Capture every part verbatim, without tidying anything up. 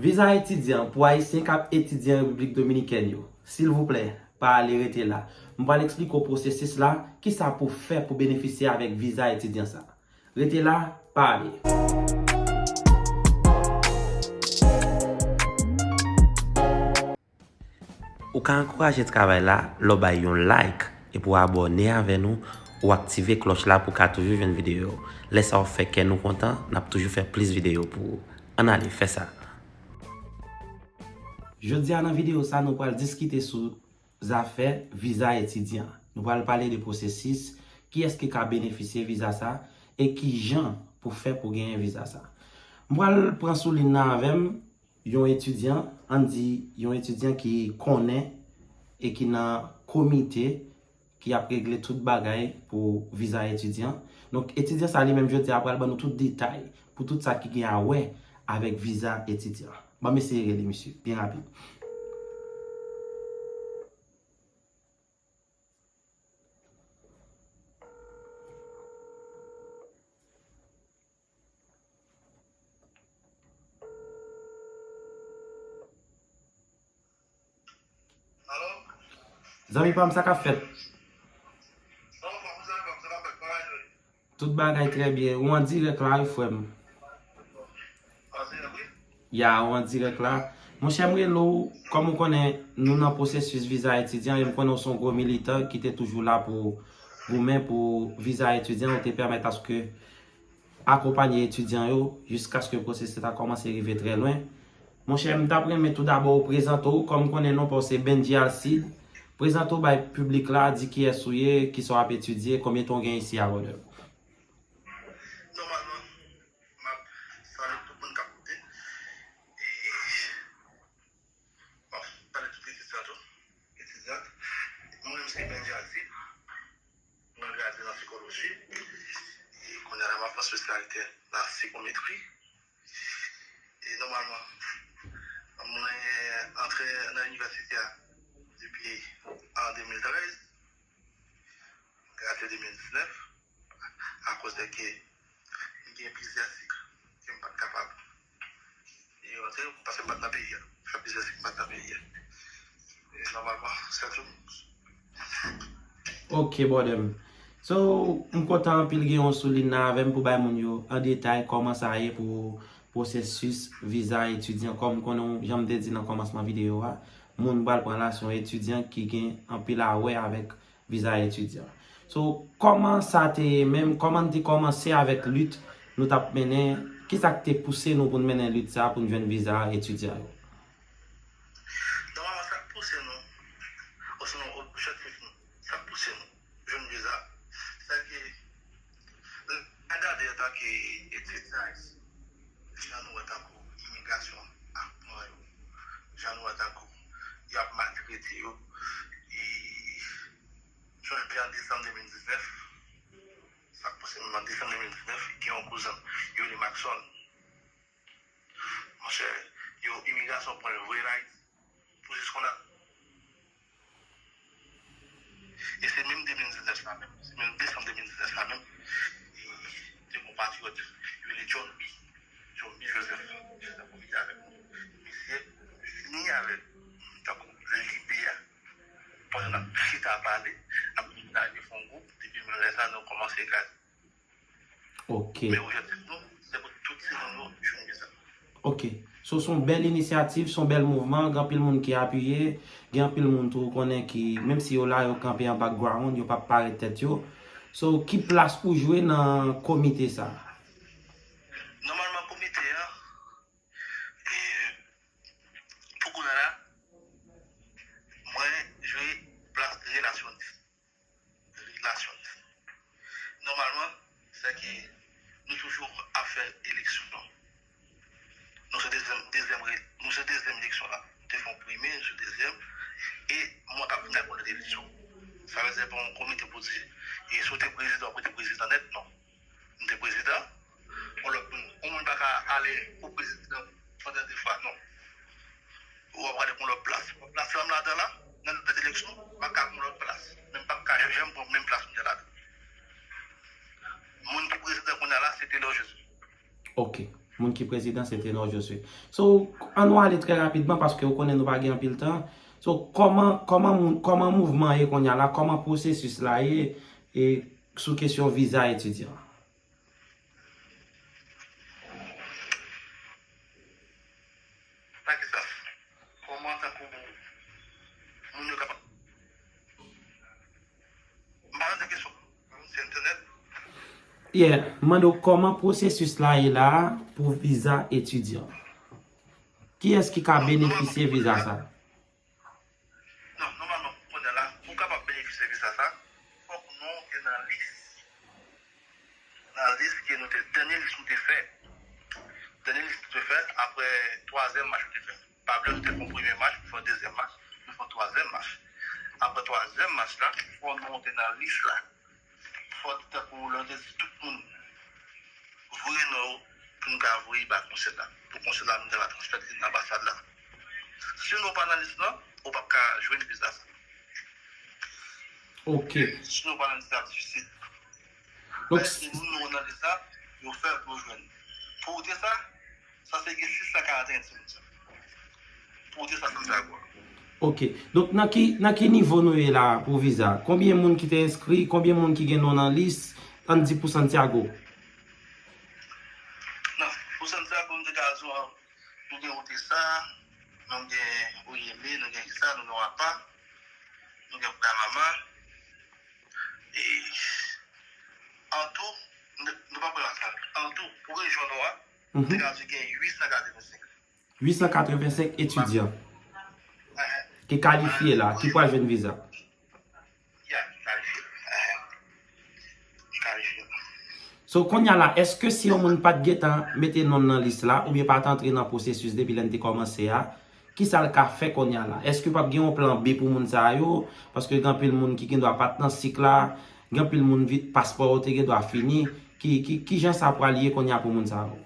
Viza etidyan pou Ayisyen k ap etidye an Repiblik Dominikèn yo. Silvouplè, pa ale, rete la. M pral eksplike w pwosesis la, kisa pou fè pou benefisye avèk viza etidyan sa. Rete la, pa ale. Ou ka ankouraje travay la lè w bay yon like epi w abòne avè nou, ou aktive klòch la pou w ka toujou jwenn videyo yo. Lè sa w fè kè nou kontan, n ap toujou fè plis videyo pou ou. Ann ale, fè sa. Jodi a nan videyo sa, nou pral diskite sou zafè viza etidyan. Nou pral pale de pwosesis, kiyès ki ka benefisye viza sa, e kijan pou fè pou genyen viza sa. M pral pran sou liy nan avè m yon etidyan, ann di yon etidyan ki konnen e ki nan komite ki ap regle tout bagay pou viza etidyan. Donk, etidyan sa li menm jodi a pral ban nou tout detay pou tout sa ki gen a wè avèk viza etidyan. Ban m eseye rele misye, byen rapid. Zanmi pa m, sa k ap fèt? Tout bagay trè byen. Ou an dirèk la, wi, frè m. Ya, ou an dirèk la. Monchè, m rele w, kòm ou konnen, nou nan pwosesis viza etidyan, e m konnen w se yon gwo militan ki te toujou la pou goumen pou viza etidyan, ou te pèmèt aske akonpanye etidyan yo jiskaske pwosesis la kòmanse rive trè lwen. Monchè, m t ap renmen toudabò ou prezante w, kòm m konnen non pa w se Benji Alcide. Prezante w bay piblik la, di kiyès ou ye, kisa w ap etidye, konbyen tan w gen isi a, brother? Nòmalman, m ap salye tout moun k ap koute. E m ap salye tout etidyan tou, etidyant. Mwen menm se Benji Alcide. Mwen gradye nan sikoloji. E kounye a la, m ap fè espesyalite nan psikometri. E nòmalman, mwen antre nan inivèsite a depi an de mil trèz, m gradye de mil diznèf, akoz de ke m gen plizyè sik ke m pa t kapab rantre, paske m pa t nan peyi a. Fè plizyè sik m pa t nan peyi a. E nòmalman, se tou. Ok, brother m. So, m kontan anpil gen w sou liy nan avè m pou bay moun yo an detay kòman sa ye pou pwosesis viza etidyan. Kòm m konnen w, jan m te di nan kòmansman videyo a, moun pral pran la se yon etidyan ki gen anpil a wè avèk viza etidyan. So, kòman sa te ye menm? Kòman n te kòmanse avèk lit nou t ap mennen? Kisa k te pouse nou pou n mennen lit sa a pou n jwenn viza etidyan yo? Nòmalman, sa k pouse nou, osinon objektif nou, sa k pouse nou jwenn viza, se ke lè n gade antanke etidyan, jan nou wè tankou imigrasyon ap pran yo, jan nou wè tankou y ap maltrete yo, e jodi an desanm de mil diznèf, sa k pouse nou nan desanm de mil diznèf, gen yon kouzen m, yo rele Maxon. Monchè, yo imigrasyon pran l voye l Ayiti pou jis konn a. E se menm de mil diznèf la menm, se menm desanm de mil diznèf la menm, e te gon patriyòt, yo rele John B. John B Joseph, misye te konvite avèk nou. Misye vini avèk tankou libe a. Pandan n ap chita pale, n ap vin rive fè yon gwoup, depi menm lè sa, nou kòmanse kraze. Ok. Men objektif nou, se pou tout timoun yo jwenn viza. Ok. So, se yon bèl inisyativ, se yon bèl mouvman, gen anpil moun ki apiye, gen anpil moun tou ou konnen ki, menm si yo la, yo kanpe an background, yo p ap parèt tèt yo. So, ki plas ou jwe nan komite sa a? Nòmalman, komite a, e, pou kounye a la, mwen jwe plas relasyonis. Relasyonis. Nòmalman, se ke nou toujou ap fè eleksyon. Nou se dezyèm, dezyèm re-, nou se dezyèm eleksyon la. Nou te fè yon premye, nou se dezyèm. E mwa k ap vini la, gen yon lòt eleksyon. Sa vle di, se pa yon komite pou di, e si w te prezidan, ou te prezidan nèt, non. M te prezidan. Yon lòt moun, yon moun pa ka ale pou prezidan pandan de fwa, non. Ou ap gade pou lòt plas. Plas la m ladan la, nan lòt eleksyon, m pa ka pran lòt plas. Men m p ap ka janm pran menm plas m te ladan. Moun ki prezidan kounye a la, se Taylor Joseph. Ok. Moun ki prezidan se Tenor Josué. So, ann nou ale trè rapidman paske ou konnen nou pa gen anpil tan. So, kòman, kòman moun, kòman mouvman ye kounye a la, kòman pwosesis la ye, e sou kesyon viza etidyan? Nan ki sans? Kòman tankou moun yo kapab. M pa tande kesyon. Se entènèt. Yeah, m mande w kòman pwosesis la ye la a pou viza etidyan. Kiyès ki ka benefisye viza sa? Non, nòmalman, kounye a la, pou w kapab benefisye viza sa, fòk non w te nan lis. Nan lis ke nou te, dènye lis nou te fè. Dènye lis nou te fè, apre twazyèm mach nou te fè. Pa bliye nou te fè yon premye mach, nou fè yon dezyèm mach, nou fè yon twazyèm mach. Apre twazyèm mach la, fò non w te nan lis la. Fò tankou lè yo te di tout moun voye non yo pou nou ka voye ba konsèy la. Pou konsèy la nou te va transmèt li nan anbasad la. Si non w pa nan lis lan, ou p ap ka jwenn viza sa. Ok. Si non w pa nan lis la, difisil. Donk, Paske moun yo nan lis la, yo fè pou yo jwenn. Pou w te sa, sa se gen sis san karanteyen timoun sa. Pou w te sa Santiago. Ok. Donk, nan ki, nan ki nivo nou ye la pou viza? Konbyen moun ki te enskri? Konbyen moun ki gen non nan lis? Ann di pou Santiago. Non, pou Santiago, m te ka di w, nou gen Odessa, nou gen Oyele, nou gen kisa, nou gen Wapa, nou gen Kanama. E, an tou, nou, nou pa pran sa. An tou, pou rejyon nou an, m te ka di gen uit san katrevensenk. Uit san katrevensenk etidyan Ehe. ki kalifye la, ki pral jwenn viza. Ya, kalifye. Ehe. Kalifye. So, kounye a la, èske si yon moun pa t gentan mete non l nan lis la, oubyen pa t antre nan pwosesis depi lè n te kòmanse a, kisa l ka fè kounye a la? Èske p ap gen yon plan B pou moun sa yo? Paske gen anpil moun ki gendwa pa t nan sik la, gen anpil moun vit paspò yo te gendwa fini. Ki, ki, kijan sa pral ye kounye a pou moun sa yo?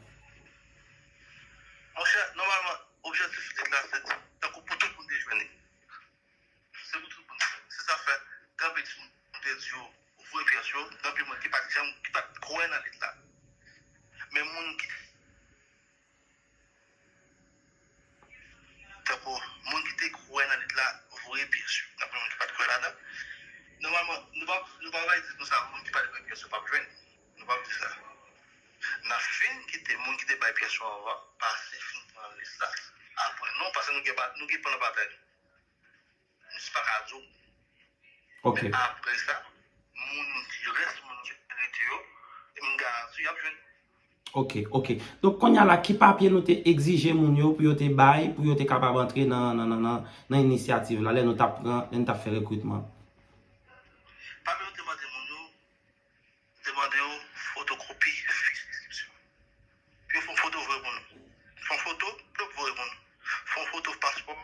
Monchè, nòmalman, objektif lit la, se tankou pou tout moun te jwenn li. Se pou tout moun te jwenn li. Se sa fè, gen anpil moun te di yo voye pyès yo, gen anpil moun ki pa t janm, ki pa t kwè nan lit la. Men moun ki Tankou moun ki te kwè nan lit la, voye pyès yo. Gen anpil moun ki pa t kwè ladan. Nòmalman, nou pa, nou pa bay di konsa, moun ki pa t voye pyès yo p ap jwenn. Nou p ap di sa. N ap fin kite moun ki te bay pyès yo anvan, pase fin pran lis la. Apre nou, paske nou gen ba-, nou gen plan batay nou. M jis pa ka di w. Ok. Men apre sa, moun ki rès, moun ki rete yo, m garanti y ap jwenn. Ok, ok. Donk, kounye a la, ki papye nou te egzije moun yo pou yo te bay, pou yo te kapab antre nan, nan, nan, nan, nan inisyativ la, lè nou t ap pran, lè nou t ap fè rekritman? Papye nou te mande moun yo, te mande yo fotokopi fich enskripsyon. Pou yo fè yon foto voye pou nou. Fè yon foto, plop voye pou nou. Fè yon foto paspò.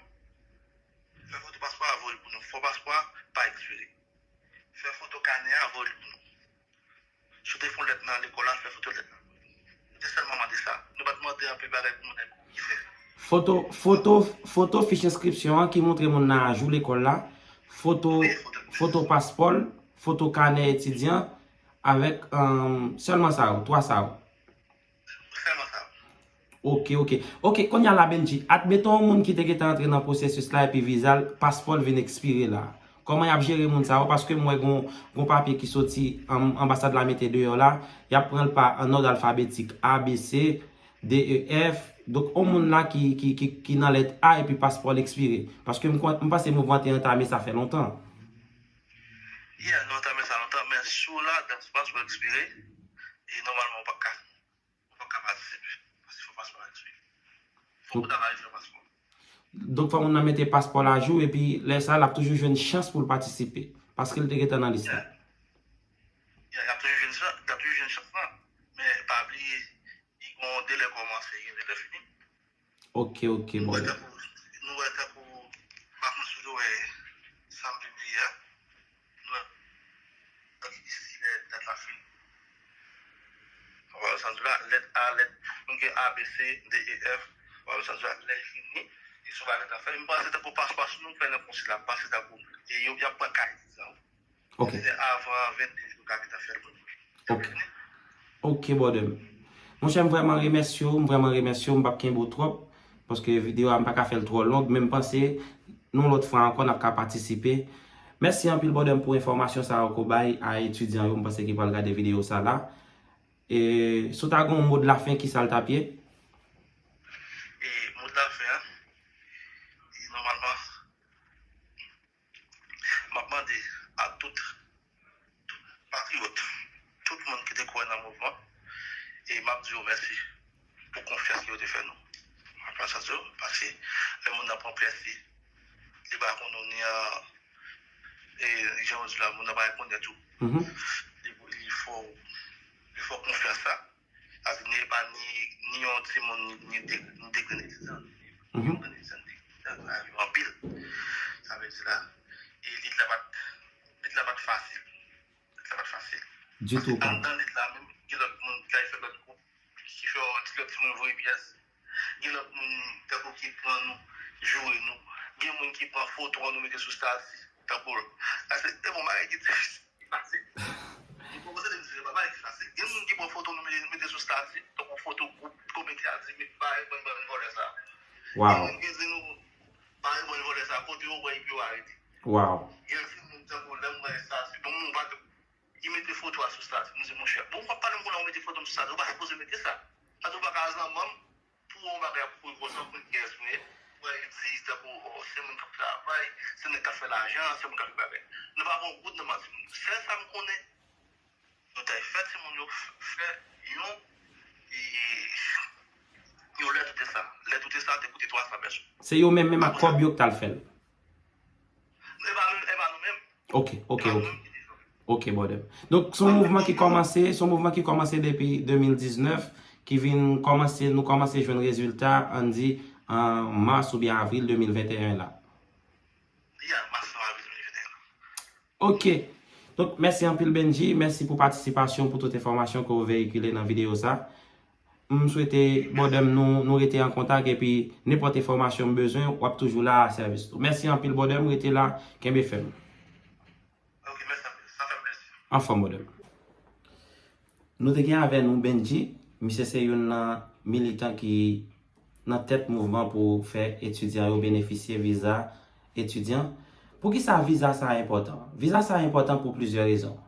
Fè foto paspò a voye pou nou. Fò paspò a pa ekspire. Fè foto kanè a voye pou nou. Si w te fè yon lèt nan lekòl la, fè foto lèt la. Nou te sèlman mande sa. Nou pa t mande anpil bagay pou moun ki fè. Foto, foto, foto fich enskripsyon an ki montre moun nan ajou lekòl la, foto, foto paspò l, foto kanè etidyan, avèk, um, sèlman sa yo, twa sa yo. Sèlman sa. Ok, ok. Ok, kounye a la, Bendji, admeton yon moun ki te gentan antre nan pwosesis la epi viza l, paspò l vin ekspire la. Kòman y ap jere moun sa yo? Paske m wè gon, gon papye ki soti an, anbasad la mete deyò la, y ap pran l pa an òd alfabetik, A, B, C, D, E, F. Donk, yon moun la ki, ki, ki, ki nan lèt A epi paspò l ekspire. Paske m kwè, m panse mouvman te antame sa fè lontan. Yeah, nou antame sa lontan, men si w ladan, si paspò ekspire, e nòmalman w p ap ka, w p ap ka patisipe. Paske fò paspò a ekspire. Fò w ta vale fè paspò. Donk, fò moun nan mete paspò l ajou, epi lè sa a, l ap toujou jwenn chans pou l patisipe. Paske l te gentan nan lis la. Yeah. Yeah, y ap toujou jwenn chans, y ap toujou jwenn chans lan. Men pa bliye, li gon delè kòmanse, gen delè fini. Ok, ok, bon. Nou wè tankou, nou wè tankou, m pa konn si w te wè sa m pibliye a. Nou wè tankou isi lè dat la fini. Ou wè sa m di w la, lèt A, lèt, nou gen A, B, C, D, E, F. Ou wè sa m di w la, lè l fini, li sou bagay nan fè. M panse tankou paspò nou fè nan konsil la, m panse tankou, e yo, y ap pran kay dizan. Ok. Se avan vennde jou ka gentan fè l pou nou. Ok. Ok, brother m. Monchè, m vrèman remèsye w, m vrèman remèsye w, m p ap kenbe w twòp, paske videyo a m pa ka fè l twò long, men m panse yon lòt fwa ankò n ap ka patisipe. Mèsi anpil, brother m, pou enfòmasyon sa yo ke w bay a etidyan yo, m panse ki pral gade videyo sa la. E, si w ta gen yon mo de la fen, ki sa l t ap ye? E, mo de la fen an, e, nòmalman, m ap mande a tout, tout patriyòt, tout moun ki te kwè nan mouvman, e m ap di yo mèsi pou konfyans ke yo te fè nou. M ap fè sa di yo, paske lè moun nan pran pyès li, li pa konn ou ni an, e, jan yo di la, moun nan pa rekonèt ou. Mhm. Li, li fè w, li fè w konfyans la. Sa vle di, li pa ni, ni yon timoun, ni, ni de, ni de grenn etidyan, ni yon grenn etidyan, ni de grenn etidyan, sa rive anpil. Sa vle di la, e lit la pa t, lit la pa t fasil. Lit la pa t fasil. Ditou, pa. Anndan lit la menm, gen lòt moun ki al fè lòt gwoup, ki fè yon ti lòt timoun voye pyès. Gen lòt moun, tankou ki pran nou, joure nou. Gen moun ki pran foto an nou mete sou stati, tankou, sa se, se bon bagay ki difisil. Fasil. Nou poko se de mizè, pa bagay ki fasil. Gen moun ki pran foto nou mete, mete sou stati, tankou foto gwoup, komedyen a di, "Met pa reponn bann vòlè sa." Gen Wow. Moun ki di nou, "Pa reponn vòlè sa, kote yo wè epi yo arete." Wow. Gen ti moun tankou lè m wè stati, bon, moun pa t, ki mete foto a sou stati. M di, "Monchè, bon, w ap pale m konn ou mete foto m sou stati, ou pa sipoze mete sa." Sa tou pa ka zanmi m, pou yon bagay ap kouri konsa, pou kiyès mwen ye, mwen di tankou, o, se moun k ap travay, se nèg k ap fè lajan, se moun k ap fè bagay. Nou pa pran goud nan men timoun yo. Sèl sa m konnen, nou t al fè timoun yo f-, fè yon, e, yon lèt ou te sa. Lèt ou te sa te koute twa san pèsòn. Se yo menm menm ak kòb yo k t al fè l. E pa nou, e pa nou menm. Ok, ok, ok. Ok, brother. Donk, se yon mouvman ki kòmanse, se yon mouvman ki kòmanse depi de mil diznèf, ki vin kòmanse, nou kòmanse jwenn rezilta, ann di, an mas oubyen avril de mil venteyen la. Ya, mas nan avril de mil venteyen la. Ok. Donk, mèsi anpil, Benji. Mèsi pou patisipasyon, pou tout enfòmasyon ke w veyikile nan videyo sa. M swete, brother m, nou, nou rete an kontak, epi nenpòt enfòmasyon m bezwen, w ap toujou la a sèvis ou. Mèsi anpil, brother m, rete la, kenbe fèm. Ok, mèsi anpil. Sa fè m plezi. Anfòm, brother m. Nou te gen avè nou Benji. Misye se youn nan militan ki nan tèt mouvman pou fè etidyan yo benefisye viza etidyan. Poukisa viza sa a enpòtan? Viza sa a enpòtan pou plizyè rezon.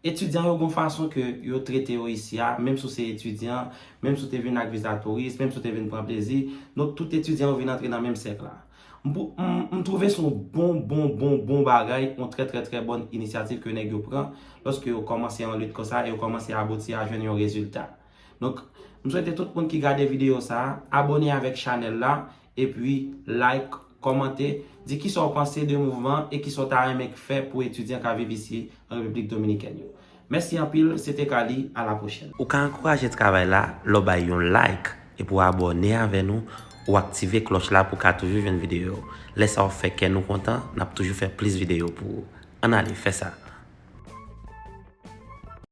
Etidyan yo gon fason ke yo trete yo isi a, menm si w se etidyan, menm si w te vin ak viza touris, menm si w te vin pran plezi, donk tout etidyan yo vin antre nan menm sèk la. M pou, m, m twouve se yon bon, bon, bon, bon bagay, yon trè, trè, trè bòn inisyativ ke nèg yo pran lòske yo kòmanse yon lit konsa e yo kòmanse abouti a jwenn yon rezilta. Donk, m swete tout moun ki gade videyo sa a, abòne avèk chanèl la, epi like, kòmante, di kisa w panse de mouvman e kisa w ta renmen k fè pou etidyan ka viv isi an Repiblik Dominikèn yo. Mèsi anpil, se te Kali, a la pwochèn. Ou ka ankouraje travay la lè w bay yon like epi w abòne avè nou, ou aktive klòch la pou w ka toujou jwenn videyo yo. Lè sa w ap fè kè nou kontan, n ap toujou fè plis videyo pou ou. Ann ale, fè sa.